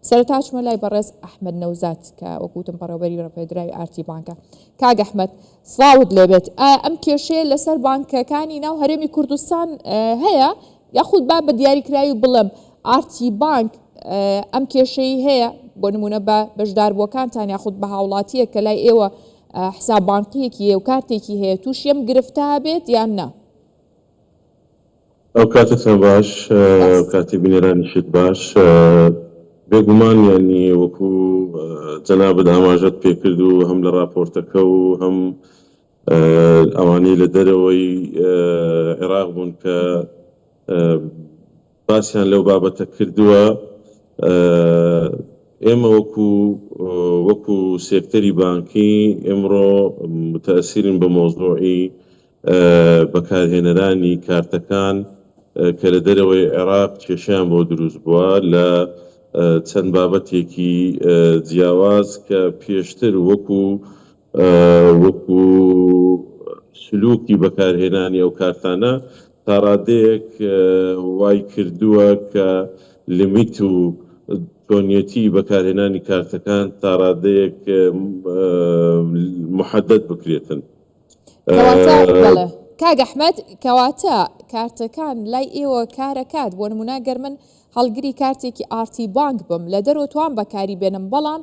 سەرەتا چمە لای بەڕێز ئەحمەد نەوزاد کە وەک وتم بەڕێوەبەری ڕێپێدراوی ئارتی بانکە. کاک ئەحمەد سڵاوت لێبێت ئایا ئەم کێشەیە لەسەر بانکەکانی ناو هەرێمی کوردستان هەیە یاخود با بە دیاریکراوی بڵێم ئارتی بانک ئەم کێشەی هەیە بۆ نمونە بە بەشداربووەکانتان یاخود بە هاوڵاتیەک کە لای ئێوە حساب بانقیەکی هەیە و کارتێکی هەیە تووشی ئەم گرفتە بێت یان نا؟ ئەو کاتەتان باش ئەو کاتی بینەرانیشت باش. بێگومان یانی وەکو جەنابت ئاماژەت پێکرد و هەم لە ڕاپۆرتەکە و هەم ئەوانەی لە دەرەوەی عێراق بوون کە باسیان لەو بابەتە کردووە ئێمە وەکو وەکو سێکتەری بانکی ئمڕۆ متەسیرین بە مەوزوعی بەکارهێنەرانی کارتەکان کە لە دەرەوەی عێراق کێشەیان بۆ دروست بووە لە چەند بابەتێکی جیاواز کە پێشتر وەکو وەکو سلوکی بەکارهێنانی ئەو کارتانە تاڕادەیەک وای کردووە کە limit و چۆنیەتی بەکارهێنانی کارتەکان تاڕادەیەک محەدەد بکرێتن. کەواتە بەڵێ کاک ئەحمەد کەواتە کارتەکان لای ئێوە کارەکات بۆ نمونە گەر من هەڵگری کارتێکی ئارتی بانک بم لە دەرەوە توان بەکاری بێنم بەڵام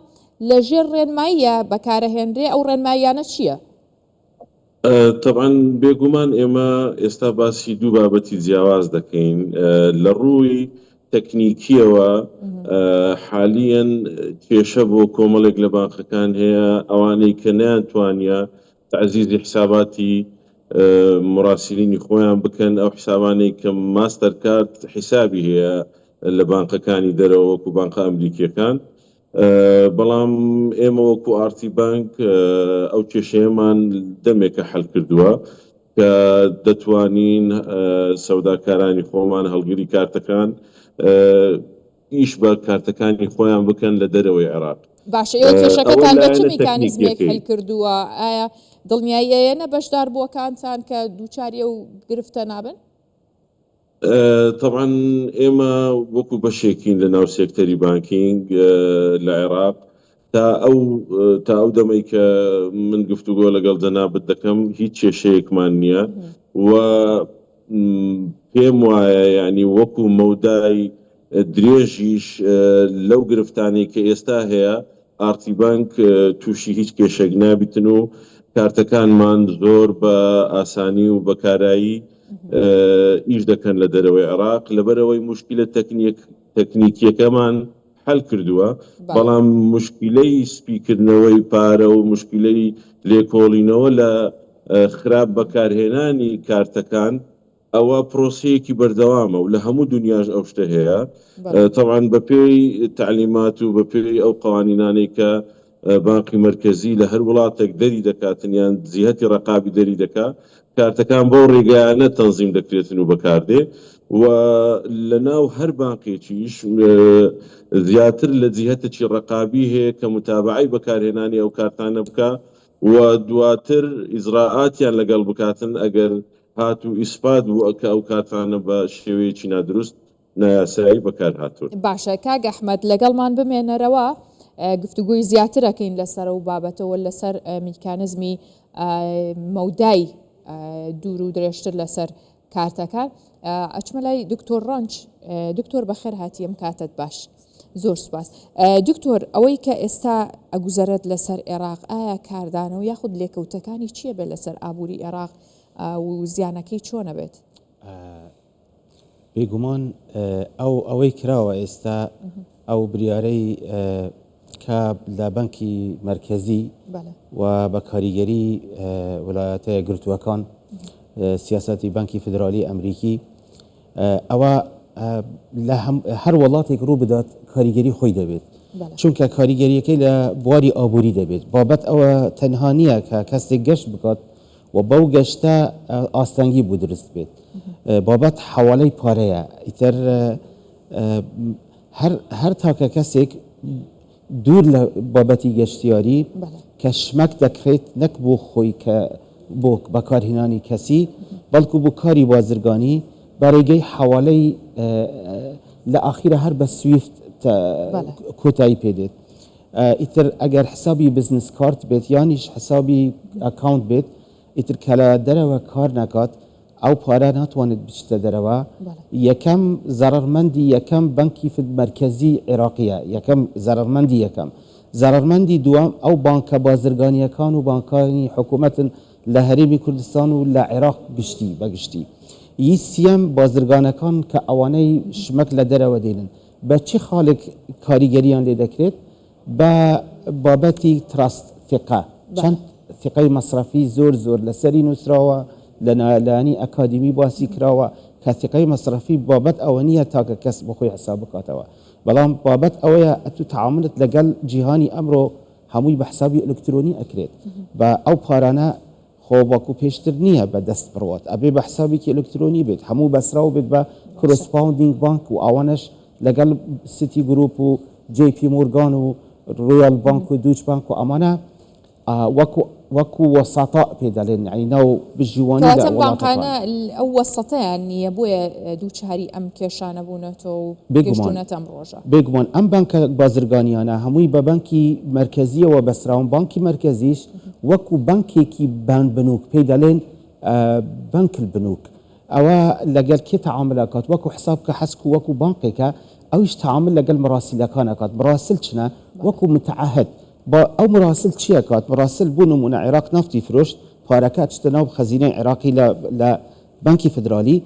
لە ژێر ڕێنماییە بەکارەهێنرێ ئەو ڕێنماییانە چییە؟ تەبعەن بێگومان ئێمە ئێستا باسی دوو بابەتی جیاواز دەکەین لە ڕووی تەکنیکیەوە حالیەن کێشە بۆ کۆمەڵێک لە بانقەکان هەیە ئەوانەی کە نەیانتوانیە تەعزیزی حساباتی مراسلینی خۆیان بکەن ئەو حسابانەی کە ماستەر کارت حسابی هەیە لە بانقەکانی دەرەوە وەکو بانقە ئەمریکیەکان بەڵام ئێمە وەکو ئارتی بانک ئەو کێشەیەمان دەمێکە حەل کردووە کە دەتوانین سەوداکارانی خۆمان هەڵگری کارتەکان ئیش بە کارتەکانی خۆیان بکەن لە دەرەوەی عێراق. باشە ئێوە ئەوە کێشەکەتان بە چ لایەنە میکانیزمێک تەکنیکیەکەی. حل کردووە؟ ئایا دڵنیایی ئەیەنە بەشداربووەکانتان کە دووچاری ئەو گرفتە نابن؟ تەبعەن ئێمە وەکو بەشێکین لە ناو سێکتەری banking لە عێراق تا ئەو تا ئەو دەمەی کە من گفتوگۆ لەگەڵ جەنابت دەکەم هیچ کێشەیەکمان نییە و پێم وایە یعنی وەکو مەودای درێژیش لەو گرفتانەی کە ئێستا هەیە ئارتی بانک تووشی هیچ کێشێک نابیتن و کارتەکانمان زۆر بە ئاسانی و بە کارایی ئیش دەکەن لە دەرەوەی عێراق لەبەرئەوەی موشکیلە تەکنیکیەکەمان حەل کردووە بەڵام موشکیلەی سپیکردنەوەی پارە و موشکیلەی لێکۆڵینەوە لە خراپ بەکارهێنانی کارتەکان ئەوە پرۆسەیەکی بەردەوامە و لە هەموو دونیاش ئەو شتە هەیە تەبعەن بەپێی تەعلیمات و بەپێی ئەو قەوانینانەی کە بانقی مەرکەزی لە هەر وڵاتێک دەری دەکاتن یان جیهەتی ڕەقابی دەری دەکا کارتەکان بەو ڕێگایانە تەنزیم دەکرێتن و بەکاردێ و لە ناو هەر بانقێکیش زیاتر لە جیهەتێکی ڕەقابی هەیە کە متابەعەی بەکارهێنانی ئەو کارتانە بکا و دواتر ئیجرائاتیان لەگەڵ بکاتن ئەگەر هاتوو ئیسپات بوو کە ئەو کارتانە بە شێوەیەکی نادروست، نایاسایی بەکار هاتوون. باشە کاک ئەحمەد لەگەڵمان بمێنەرەوە گفتوگۆی زیاتر ئەکەین لەسەر ئەو بابەتەوە لەسەر میکانزمی مەودای دوور و درێژتر لەسەر کارتەکان ئەچمە لای دکتۆر ڕەنج دکتۆر بەخێر هاتی ئەم کاتت باش زۆر سوپاس دکتۆر ئەوەی کە ئێستا ئەگوزەرێت لەسەر عێراق ئایا کاردانەوە یاخود لێکەوتەکانی چییە بێت لەسەر ئابووری عێراق و زیانەکەی چۆنە بێت؟ بێگومان ئەو ئەوەی کراوە ئێستا ئەو بریارەی کە لە بەنکی مەرکەزی و بە کاریگەری وڵایەتە یەکگرتووەکان سیاسەتی بەنکی فیدرالی ئەمریکی ئەوە لە هەر وڵاتێک ڕوو بدات کاریگەری خۆی دەبێت چونکە کاریگەریەکەی لە بواری ئابووری دەبێت بابەت ئەوە تەنها نییە کە کەسێک گەشت بکات و بەو گەشتە ئاستەنگی بۆ دروست بێت بابەت حەواڵەی پارەیە ئیتر هەر هەر تاکە کەسێک دوور لە بابەتی گەشتیاری کە شمەک دەکڕێت نەک بۆ خۆی کە بۆ بەکارهێنانی کەسی بەڵکو بۆ کاری بازرگانی بە ڕێگەی حەواڵەی لە ئاخیرا هەر بە سویفت. کۆتایی پێ دێت. ئیتر ئەگەر حسابی business card بێت یانیش حسابی account بێت ئیتر کە لە دەرەوە کار نەکات ئەو پارە ناتوانێت بچتە دەرەوە. یەکەم زەڕەرمەندی یەکەم بەنکی مەرکەزی عێراقیە یەکەم زەڕەرمەندی یەکەم. زەڕەرمەندی دووەم ئەو بانکە بازرگانیەکان و بانکانی حکومەتن لە هەرێمی کوردستان و لە عێراق گشتی بە گشتی. ی سیەم بازرگانەکان کە ئەوانەی شمەک لە دەرەوە دێنن بە چ خاڵێک کاریگەریان لێ دەکرێت؟ بە بابەتی trust ثقە چەند ثقەی مەسرەفی زۆر زۆر لەسەری نووسراوە لە لایەنی ئەکادیمی باسی کراوە کە ثقەی مەسرەفی بابەت ئەوە نییە تاکە کەس بۆ خۆی حساب بکاتەوە بەڵام بابەت ئەوەیە ئەتوو تەعامولت لەگەڵ جیهانی ئەمڕۆ هەمووی بە حسابی ئەلکترۆنی ئەکرێت بە ئەو پارانە خۆ وەکو پێشتر نییە بە دەست بڕوات ئەبێ بە حسابێکی ئەلکترۆنی بێت هەموو بەسراو بێت بە corresponding bank و ئەوانەش لەگەڵ سیتی گروپ و جەی پی مۆرگان و ڕۆیاڵ بانک و دوچ بانک و ئەمانە وەکو وەکو وەساتاء پێ دەڵێن یعنی ناو بژیوانی لە کەواتە ئەم وڵاتەکان. بانقانە ئەو وەسەتەیان نییە بۆیە دووچاری ئەم کێشانە بوونەتەوە و بێگومان گەیشتوونەتە ئەم ڕۆژە. بێگومان ئەم بانکە بازرگانیانە هەمووی بە بانکی مەرکەزیەوە بەستراون، بانکی مەرکەزیش وەکو بانکێکی بان بنوک پێی دەڵێن بنک البنوک ئەوە لەگەل کێ تەعامل ئەکات وەکو حساب کە حەسک و وەکو بانقێکە ئەویش تەعامل لەگەل مراسیلەکان ئەکات مراسل چنە وەکو متعهد با ئەو مراسل چی ئەکات مراسل بۆ نمونە عێراق نەفتی فرۆشت پارەکە ئەچتە ناو خەزینەی عێراقی لە لە بانکی فدرالی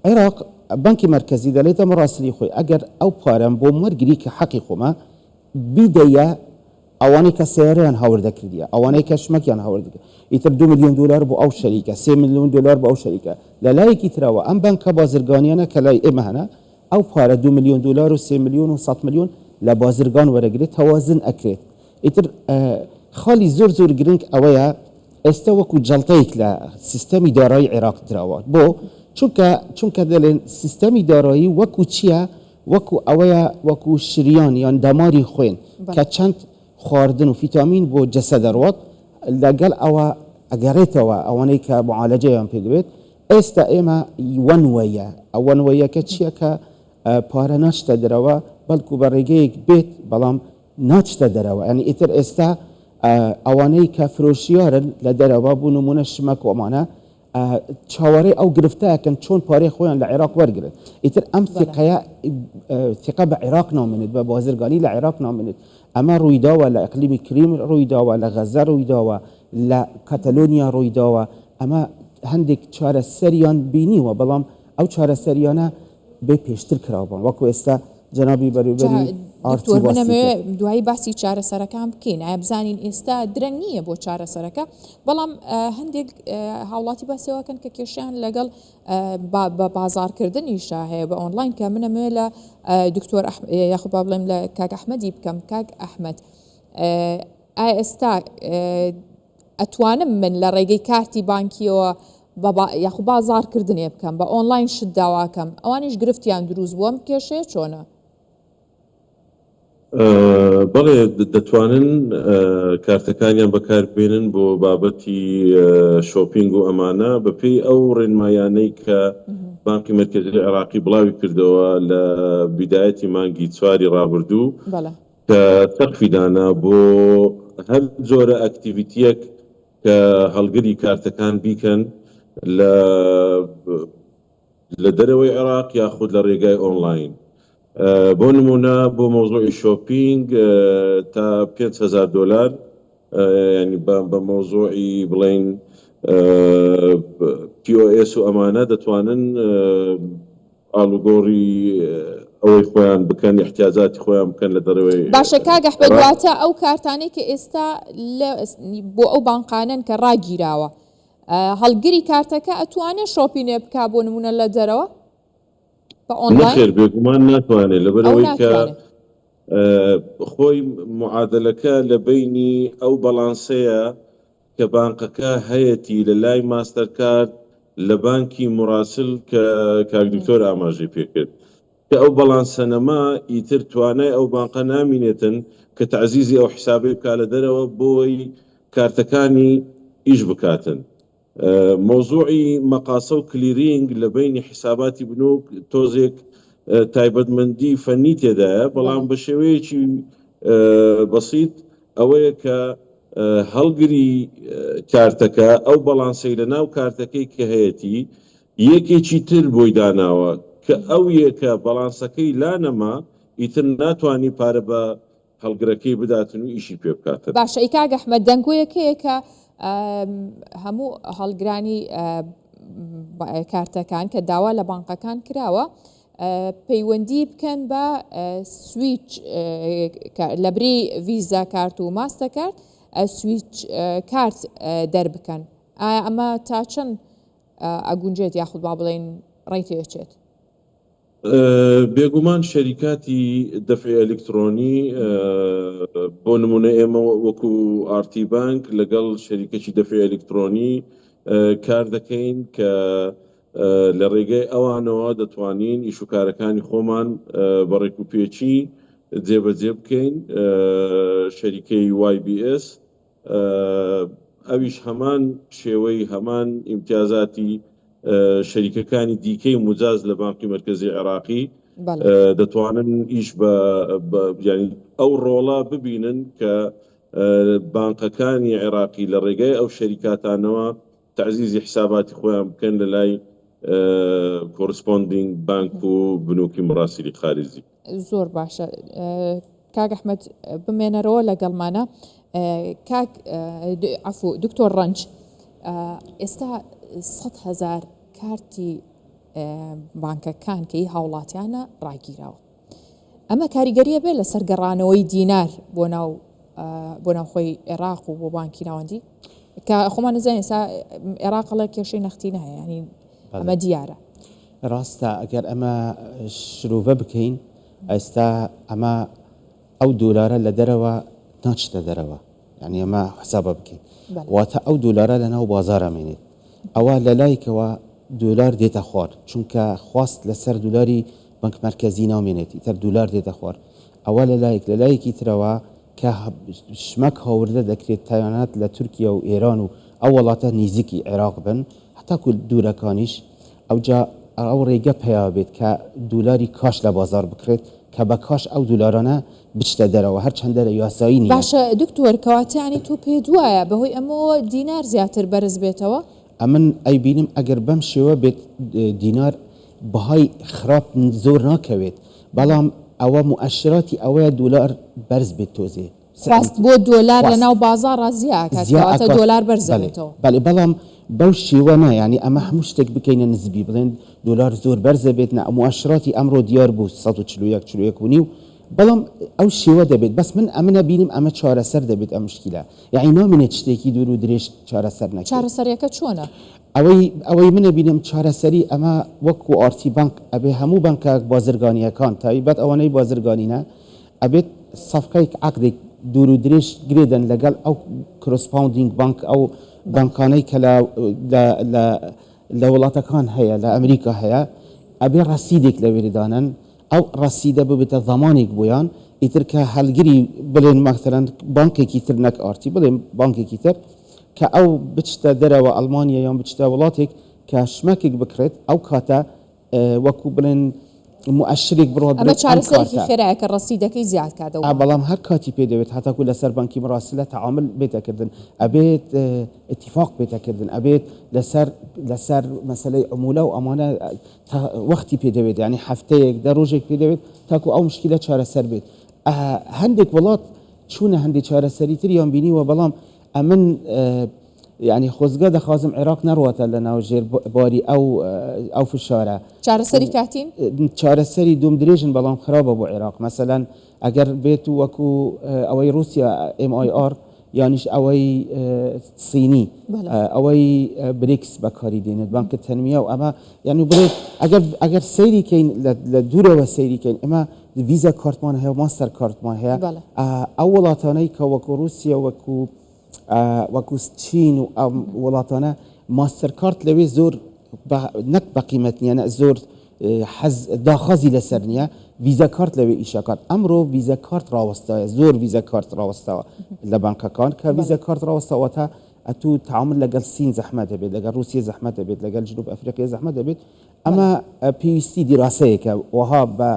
عێراق بانکی مەرکەزی دەلێتە مراسلی خۆی ئەگەر ئەو پارەم بۆم وەرگری کە حەقی خۆمە بیدەیە ئەوانەی کە سەیارەیان هاوردە کردیە، ئەوانەی کە شمەکیان هاوردە کرد، ئیتر دوو ملیۆن دۆلار بۆ ئەو شەریکە، سێ ملیۆن دۆلار بۆ ئەو شەریکە. لە لایەکی ترەوە ئەم بانکە بازرگانیانە کە لای ئێمە هەنە، ئەو پارە دوو ملیۆن دۆلار و سێ ملیۆن و سەت ملیۆن لە بازرگان وەرەگرێت، تەوازن ئەکرێت. ئیتر خاڵی زۆر زۆر گرنگ ئەوەیە ئێستا وەکو جەڵتەیەک لە سیستەمی دارایی عێراق دراوە. بۆ؟ چونکە چونکە دەلێن سیستەمی دارایی وەکو چییە؟ وەکو ئەوەیە وەکو شریان یان دەماری خوێن کە چەند خواردن و فیتامین بۆ جەسە دەڕوات لەگەڵ ئەوە ئەگەڕێتەوە ئەوانەی کە معالەجەیان پێ دەبێت ئێستا ئێمە one way ە ئەو one way ەکە چییە کە پارە ناچتە دەرەوە بەڵکو بە ڕێگەیەک بێت بەڵام ناچتە دەرەوە یانی ئیتر ئێستا ئەوانەی کە فرۆشیارن لە دەرەوە بۆ نمونە شمەک و ئەمانە چاوەڕێی ئەو گرفتە ئەکەن چۆن پارەی خۆیان لە عێراق وەرگرن. ئیتر ئەم ثیقەیە ثیقە بە عێراق نامێنێت، بە بازرگانی لە عێراق نامێنێت. ئەمە ڕوویداوە لە ئیقلیمی کریم ڕوویداوە، لە غەزە ڕوویداوە، لە کەتەلۆنیا ڕوویداوە. ئەمە هەندێک چارەسەریان بینیوە، بەڵام ئەو چارەسەریانە بێ پێشتر کراوبان وەکو ئێستا جەنابی بەرێوبەری ئارتی دکتۆر من باسی ئەمەوێ کرد. دوایی باسی چارەسەرەکان بکەین ئایا بزانین ئێستا درەنگ نییە بۆ چارەسەرەکە بەڵام هەندێک هاوڵاتی باسیەوەکەن کە کێشیان لەگەڵ بە بازارکردنیشا هەیە بە ئۆنلاین کە من ئەمەوێ لە دکتۆر یاخود با بڵێم لە کاک ئەحمەدی بکەم کاک ئەحمەد ئایا ئێستا ئەتوانم من لە ڕێگەی کارتی بانکیەوە یاخو بازاڕ کردنێ بکەم بە ئۆنڵاین شت داواکەم ئەوانیش گرفتیان دروست بووە ئەم کێشەیە چۆنە؟ بەڵێ دەتوانن کارتەکانیان بەکاربێنن بۆ بابەتی shopping و ئەمانە بەپێی ئەو ڕێنمایانەی کە بانقی مەرکەزی عێراقی بڵاوی کردەوە لە بیدایەتی مانگی چواری ڕابردوو کە سەقفی دانا بۆ هەر جۆرە activity یەک کە هەڵگری کارتەکان بیکەن لە لە دەرەوەی عێراق یاخود لە ڕێگای ئۆنڵاین بۆ نمونە بۆ مەوزوعی shopping تا 5000 دۆلار یانی بە مەوزوعی بڵێین POS و ئەمانە دەتوانن ئاڵوگۆڕی ئەوەی خۆیان بکەن، ئیحتیاجاتی خۆیان بکەن لە دەرەوەی باشە کاک ئەحمەد عێراق. واتە ئەو کارتانەی کە ئێستا لە بۆ ئەو بانقانەن کە ڕاگیراوە هەڵگری کارتەکە ئەتوانێ shopping ێ بکا بۆ نمونە لە دەرەوە بە ئۆنڵاین؟ نەخێر بێگومان ناتوانێت ئەو لەبەرئەوەی کە ناتوانێ. خۆی معادەلەکە لە بەینی ئەو balance ەیە کە بانقەکە هەیەتی لە لای ماستەرکارد لە بانکی مراسل کە کاک دکتۆر ئاماژەی پێکرد کە ئەو balance ە نەما ئیتر توانای ئەو بانقە نامینێتن کە تەعزیزی ئەو حیسابەی بکا لە دەرەوە بۆی کارتەکانی ئیش بکاتن. مەوزوعی مەقاسە و clearing لە بەینی حیساباتی بنوک تۆزێک. تایبەتمەندی فەنی تێدایە، بەڵام بە شێوەیەکی بەسیت ئەوەیە کە هەڵگری کارتەکە ئەو بەڵانسەی لە ناو کارتەکەی کە هەیەتی یەکێکی تر بۆی داناوە کە ئەو یەکە بەڵانسەکەی لا نەما ئیتر ناتوانی پارە بە هەڵگرەکەی بداتن و ئیشی پێ بکاتن. باشە ئی کاک ئەحمەد دەنگۆیەک هەیە کە هەموو هەڵگرانی کارتەکان کە داوا لە بانقەکان کراوە پەیوەندی بکەن بە سویچ لەبری ڤیزا کارت و ماستە کارت سویچ کارت دەربکەن ئایا ئەمە تا چەند ئەگونجێت یاخود با بڵێین ڕێی تێچێت؟ بێگومان شەریکاتی دەفعی ئەلیکترۆنی بۆ نمونە ئێمە وەکو ئارتی بانک لەگەڵ شەریکەکی دەفعی ئەلیکترۆنی کار دەکەین کە لە ڕێگەی ئەوانەوە دەتوانین ئیش و کارەکانی خۆمان بە ڕێکوپێکی جێبەجێ بکەین شەریکەی YBS ئەویش هەمان شێوەی هەمان ئیمتیازاتی شەریکەکانی دیکەی موجاز لە بانقی مەرکەزی عێراقی دەتوانن ئیش بە یانی ئەو ڕۆڵە ببینن کە بانقەکانی عێراقی لە ڕێگای ئەو شەریکاتانەوە تەعزیزی حساباتی خۆیان بکەن لە لای corresponding bank و بنوکی مراسیلی خارجی. زۆر باشە کاک ئەحمەد بمێنەرەوە لەگەڵمانە کاک عەفو دکتۆر ڕەنج ئێستا 100 هەزار کارتی بانکەکان کە ئی هاوڵاتیانە ڕاگیراوە ئەمە کاریگەریە بێ لەسەر گەڕانەوەی دینار بۆ ناو بۆ ناوخۆی عێراق و بۆ بانکی ناوەندی کە خۆمان نزانین ئێستا عێراق ئەڵێ کێشەی نەختی نایە ینی ئەمە دیارە. ڕاستە ئەگەر ئەمە شرۆڤە بکەین ئێستا ئەمە ئەو دۆلارە لە دەرەوە ناچتە دەرەوە یعنی ئەمە حسابە بکەین واتە ئەو دۆلارە لە ناو بازارە مێنێت ئەوە لە لایکەوە دۆلار دێتە خوار چونکە خواست لەسەر دولاری بانک مەرکەزی نامێنێت ئیتر دولار دێتە خوار ئەوە لە لایەک لە لایەکی ترەوە کە شمەک هاوردە دەکرێت تەنانەت لە تورکیا و ئێران و ئەو وڵاتە نیزیکی عێراق بن هەتاکو دوورەکانیش ئەوجا ئەو ڕێگە پەیا بێت کە دولاری کاش لە بازاڕ بکڕێت کە بە کاش ئەو دولارانە بچتە دەرەوە هەرچەندە یاسایی نییە. باشە دکتۆر کەواتە یانی تۆ پێت وایە بەهۆی ئەمەوە دینار زیاتر بەرز بێتەوە؟ ئەمن ئەیبینم ئەگەر بەم شێوە بێت دینار بەهای خراپ زۆر ناکەوێت بەڵام ئەوە موئەشراتی ئەوەیە دۆلار بەرز بێت تۆزێ خواست بۆ دۆلار لە ناو بازاڕا زیا ئەکات کەواتە دۆلار بەرز ئەبێتەوە. بەڵێ بەڵام بەو شێوە نا یانی ئەمە هەموو شتێک بکەینە نزبی بڵێن دۆلار زۆر بەرز ئەبێت نا موئەشراتی ئەمڕۆ دیار بوو 141 41 و نیو بەڵام ئەو شێوە دەبێت بەس من ئەمنە بینم ئەمە چارەسەر دەبێت ئەم مشکیلە یەعنی نامێنێت شتێکی دوور و درێژ چارەسەر نەکرێت. چارەسەریەکە چۆنە؟ ئەوەی ئەوەی من ئەبینم چارەسەری ئەمە وەکو ئارتی بانک ئەبێ هەموو بانکە بازرگانیەکان تایبەت ئەوانەی بازرگانینە ئەبێت سەفقەیەک عەقدێک دوور و درێژ گرێدەن لەگەڵ ئەو corresponding bank ئەو بانکانەی کە لە لە لە لە وڵاتەکان هەیە لە ئەمریکا هەیە ئەبێ ڕەسیدێک لەوێ دانەن ئەو ڕەسیدە ببێتە زەمانێک بۆیان ئیتر کە هەڵگری بڵێن مەسەلەن بانکێکی تر نەک ئارتی بڵێن بانکێکی تر کە ئەو بچتە دەرەوە ئەڵمانیا یان بچتە وڵاتێک کە شمەکێک بکڕێت ئەو کاتە وەکو بڵێن موئەشرێک بڕوات ئەمە بڵێت ئەم چارەسەرێکی کارتە خێرایە کە ڕەسیدەکەی زیاد کات ئەو بانکە. بەڵام هەر کاتی پێ دەوێت هەتاکو لەسەر بانکی مراسلە تەعامل بێتە کردن ئەبێت ئیتیفاق بێتە کردن ئەبێت لەسەر لەسەر مەسەلەی عمولە و ئەمانە تا وەختی پێ دەوێت یانی هەفتەیەک دە ڕۆژێک پێ دەوێت تاکو ئەو مشکیلە چارەسەر بێت هەندێک وڵات چوونە هەندێک چارەسەری تریان بینیوە بەڵام ئەمن یعنی خۆزگە دەخوازم عێراق نەڕواتە لە ناو ژێر باری ئەو ئەو فشارە چارەسەری کاتین چارەسەری دوم درێژن بەڵام خراپە بۆ عێراق مەسەلەن ئەگەر بێت و وەکو ئەوەی ڕووسیا MIR یانیش ئەوەی سینی ئەوەی بریکس بەکاری دێنێت بانکە تەنمیە و ئەمە یعنی بڵێت ئەگەر ئەگەر سەیری کەین لە دوورەوە سەیری کەین ئەمە ڤیزا کارتمان هەیە و ماستەر کارتمان هەیە ئەو وڵاتانەی کە وەکو رووسیا وەکو وەکو چین و ئەم وڵاتانە ماستەر کارت لەوێ زۆر نەک بە قیمەت نییە نە زۆر حەز داخوازی لەسەر نییە ڤیزا کارت لەوێ ئیشەکات ئەمڕۆ ڤیزا کارت ڕاوەستایە زۆر ڤیزا کارت ڕاوەستاوە لە بانکەکان کە ڤیزا کارت ڕاوەستاوە تا ئەتوو تعامل لەگەڵ سین زەحمەت دەبێت لەگەڵ رووسیە زەحمەت دەبێت لەگەڵ جنوب ئەفریقیا زەحمەت دەبێت. ئەمە پێویستی دیراسەیەکە وەها بە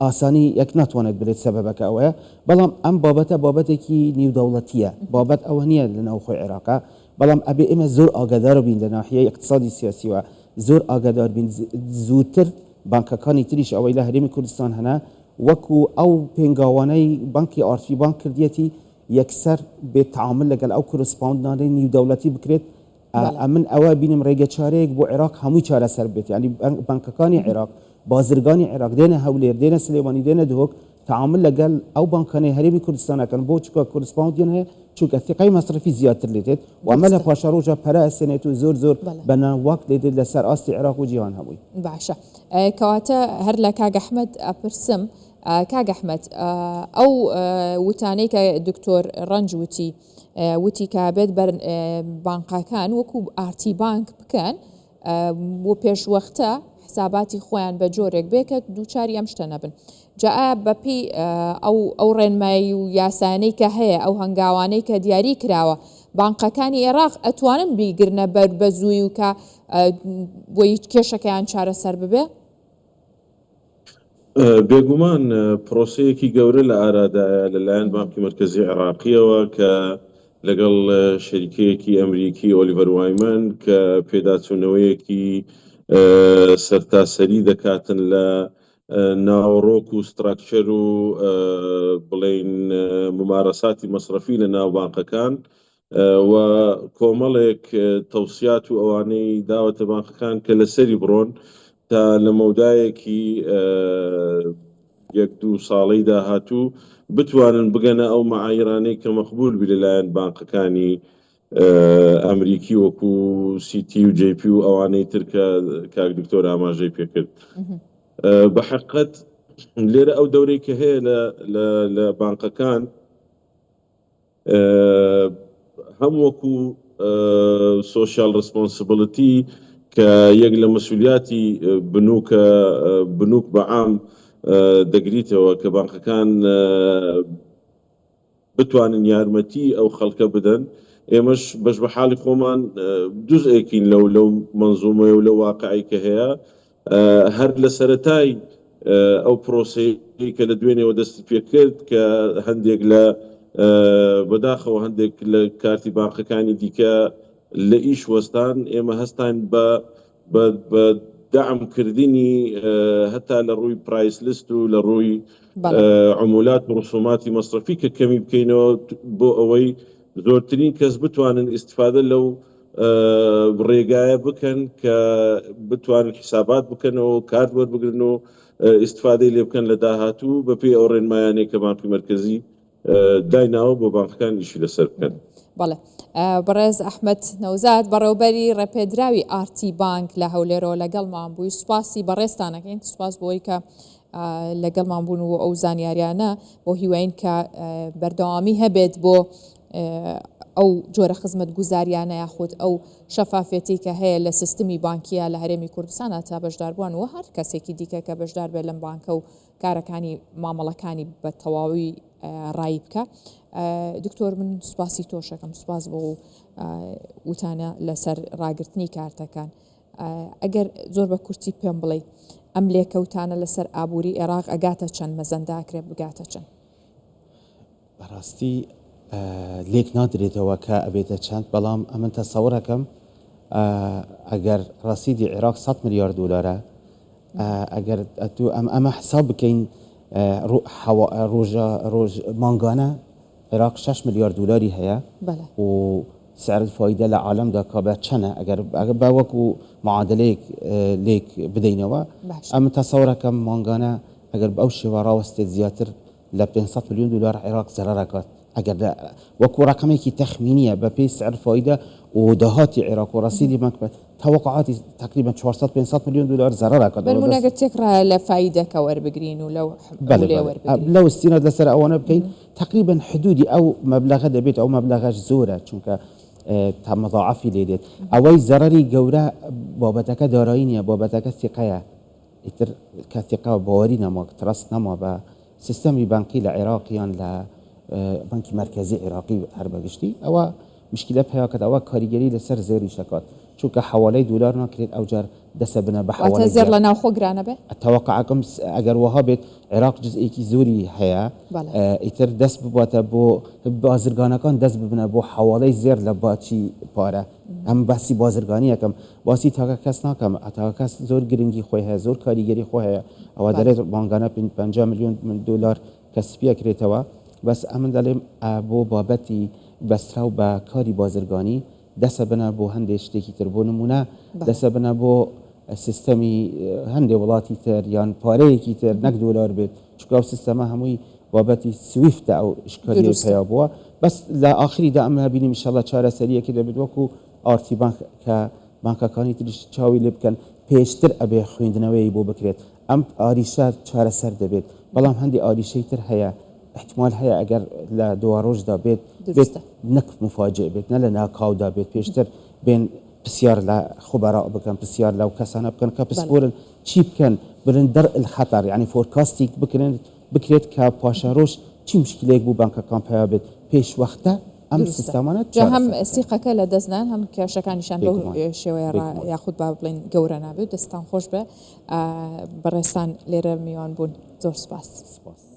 ئاسانی یەک ناتوانێت بلێت سەبەبەکە ئەوەیە، بەڵام ئەم بابەتە بابەتێکی نیودەوڵەتیە، بابەت ئەوە نیە لە ناوخۆی عێراقە، بەڵام ئەبێ ئێمە زۆر ئاگادار بین لە ناحیەی ئیقتسادی سیاسیوە زۆر ئاگادار بین زووتر بانکەکانی تریش ئەوەی لە هەرێمی کوردستان هەنە وەکو ئەو پێنگاوانەی بانکی ئارتی بانک کردیەتی یەکسەر بێت تەعامول لەگەڵ ئەو correspondent انەی نیودەوڵەتی بکرێت ئەمن ئەوە بینم ڕێگە چارەیەک بۆ عێراق هەمووی چارەسەر بێت یانی بانکەکانی عێراق بازرگانی عێراق دێنە هەولێر دێنە سلێمانی دێنە دهۆک تەعامول لەگەڵ ئەو بانکانەی هەرێمی کوردستان ئەکەن بۆ چونکە correspondent یان هەیە چونکە ثیقەی مەسرەفی زیاتر لێ دێت و ئەمە لە پاشەڕۆژا پەرە ئەسێنێت و زۆر زۆر بە ناواک لێ دێت لەسەر ئاستی عێراق و جیهان هەمووی. باشە کەواتە هەر لە کاک ئەحمەد ئەپرسم کاک ئەحمەد ئەو وتانەی کە دکتۆر ڕەنج وتی وتی کە بێت بەر بانقەکان وەکو ئارتی بانک بکەن و پێشوەختە حساباتی خۆیان بە جۆرێک بێ کە دووچاری ئەم شتە نەبن. جا ئایا بەپێی ئەو ئەو ڕێنمایی و یاسایانەی کە هەیە ئەو هەنگاوانەی کە دیاری کراوە بانقەکانی عێراق ئەتوانن بیگرنە بەر بە زووی و کە بۆی کێشەکەیان چارەسەر ببێ؟ بێگومان پرۆسەیەکی گەورە لە ئارادایە لەلایەن بانقی مەرکەزی عێراقییەوە کە لەگەڵ شەریکەیەکی ئەمریکی ئۆلیڤەر وایمەن کە پێداچوونەوەیەکی سەرتاسەری دەکاتن لە ناوەڕۆک و structure و بڵێین ممارەساتی مەسرەفی لە ناو بانقەکان و کۆمەڵێک تەوسیات و ئەوانەی داوەتە بانقەکان کە لەسەری بڕۆن تا لە مەودایەکی یەک دوو ساڵەی داهاتوو بتوانن بگەنە ئەو مەعایرانەی کە مەقبول بی لەلایەن بانقەکانی ئەمریکی وەکو سیتی و جی پی و ئەوانەی تر کە کاک دکتۆر ئاماژەی پێکرد. بە حەقیقەت لێرە ئەو دەورەی کە هەیە لە بانقەکان هەم وەکو social responsibility کە یەک لە مەسولیاتی بنوکە بنوک بە عام دەگریتەوە کە بانقەکان بتوانن یارمەتی ئەو خەڵکە بدەن ئێمەش بەش بە حاڵی خۆمان جزئێکین لەو لەو مەنزومەیە و لەو واقعی کە هەیە هەر لە سەرەتای ئەو پرۆسەیەی کە لە دوێنێوە دەستی پێکرد کە هەندێک لە بەداخەوە هەندێک لە کارتی بانقەکانی دیکە لە ئیش وەستان ئێمە هەستاین بە بە دەعم کردنی هەتا لە ڕووی price list و لە ڕووی عمولات و ڕسوماتی مەسرەفی کە کەمی بکەینەوە بۆ ئەوەی زۆرترین کەس بتوانن ئیستفادە لەو ڕێگایە بکەن کە بتوانن حیسابات بکەنەوە و کارت وەربگرن و ئیستفادەی لێ بکەن لە داهاتوو بەپێی ئەو ڕێنمایانەی کە بانقی مەرکەزی دایناوە بۆ بانقەکان ئیشی لەسەر بکەن. بەڵێ بەڕێز ئەحمەد نەوزاد بەڕێوبەری ڕێپێدراوی ئارتی بانک لە هەولێرەوە لەگەڵمان بووی سوپاسی بەڕێزتان ئەکەین سوپاس بۆی کە لەگەڵمان بوون و ئەو زانیاریانە بۆ هیواین کە بەردەوامی هەبێت بۆ ئەو جۆرە خزمەتگوزاریانە یاخود ئەو شەفافێتی کە هەیە لە سیستمی بانکیە لە هەرێمی کوردستانە تا بەشداربووان و هەر کەسێکی دیکە کە بەشدار بێت لەم بانکە و کارەکانی مامەڵەکانی بە تەواوی ڕایی بکە دکتۆر من سوپاسی تۆشەکەم سوپاس بۆ وتانە لەسەر ڕاگرتنی کارتەکان ئەگەر زۆر بە کورتی پێم بڵێ ئەم لێکەوتانە لەسەر ئابووری عێراق ئەگاتە چەند مەزەنداکرێت بگاتە چەند؟ بەڕاستی لێک نادرێتەوە کە ئەبێتە چەند بەڵام ئەمن تەسەورەکەم ئەگەر ڕەسیدی عێراق 100 ملیار دۆلارە ئەگەر ئەتوو ئەم ئەمە حساب بکەین ڕۆژە ڕۆژ مانگانە عێراق 6 ملیار دۆلاری هەیە و سعر الفایدە لە عالەمدا کە بە چەنە ئەگەر بە وەکو معادلەیەک لێک بدەینەوە ئەمن تەسەورەکەم مانگانە ئەگەر بەو شێوە ڕاوەستێت زیاتر لە 500 ملیۆن دۆلار عێراق زەرەر ئەکات ئەگەر لە وەکو ڕەقەمێکی تەخمینیە بە پێی سعر فایدە و داهاتی عێراق و ڕەسیدی بانک بە تەوەقعاتی تقریبا 400 500 ملیۆن دۆلار زەرەر ئەکات بەنمونە بەس گەر تێکڕایە لە فایدەکە وەربگرین و لەو بەڵێ لێ بەڵێ وەربگرین. لەو استیناد لەسەر ئەوانە بکەین تقریبا حدودی ئەو مەبلەغە دەبێت ئەو مەبلەغەش زۆرە چونکە تا مضاعفی لێ دێت ئەوەی زەرەری گەورە بابەتەکە دارایی نییە بابەتەکە ثیقەیە ئیتر کە ثیقە باوەری نەما trust نەما بە سیستەمی بانقی لە عێراق یان لە بانکی مەرکەزی عێراقی هەر بەگشتی ئەوە مشکیلە پەیا کەت ئەوە کاریگەری لەسەر زێریش ئەکات چونکە حەوالەی دۆلار ناکرێت ئەوجار دەسە بنە بە واتە حەوالەی زێڕ زێڕ. لە ناوخۆ گرانە بێ؟ تەوەقع ئەکەم ئەگەر وەها بێت عێراق جزئێکی زۆری هەیە بەڵێ. ئیتر دەست بباتە بۆ بازرگانەکان دەست ببنە بۆ حەواڵەی زێڕ لە باچی پارە ئەم باسی بازرگانی ئەکەم باسی تاکە کەس ناکەم تاکە کەس زۆر گرنگی خۆی هەیە زۆر کاریگەری خۆی هەیە ئەوە بەڵێ. دەڵێت مانگانە 50 ملیۆن دۆلار کە سپی ئەکرێتەوە بەس ئەمن دەڵێم بۆ بابەتی بەستراو بە کاری بازرگانی دەسە بنە بۆ هەندێ شتێکی تر بۆ نمونە دەسە بنە بۆ سیستەمی هەندێ وڵاتی تر یان پارەیەکی تر نەک دۆلار بێت چونکە ئەو سیستەمە هەمووی بابەتی سویفتە ئەو ئیشکاریەی پەیا بووە بەس لە ئاخریدا ئەمن هەبینیم ئیشەڵا چارەسەریەکی دەبێت وەکو ئارتی بانک کە بانکەکانی تریش چاوی لێ بکەن پێشتر ئەبێ خوێندنەوەی بۆ بکرێت ئەم ئاریشە چارەسەر دەبێت بەڵام هەندێ ئاریشەی تر هەیە احتمال هەیە ئەگەر لە دواڕۆژدا بێت بێت نەک مفاجئ بێت نە لە ناکاودا بێت پێشتر بێن پرسیار لە خبراء بکەن پرسیار لەو کەسانە بکەن کە پسپۆرن چی بکەن بڵێن دەرء الخطر یعنی forecast ێک بکرێن بکرێت کە پاشەرۆژ چی مشکلەیەک بۆ بانکەکان پەیا بێت پێشوەختە ئەم سیستەمانە جا هەم سیقەکە لە دەست نان هەم کێشەکانیشان بەو شێوەیە یاخود با بڵێن گەورە نابێت دەستان خۆش بێ بەڕێزتان لێرە میوان بوون زۆر سپاس. سپاس.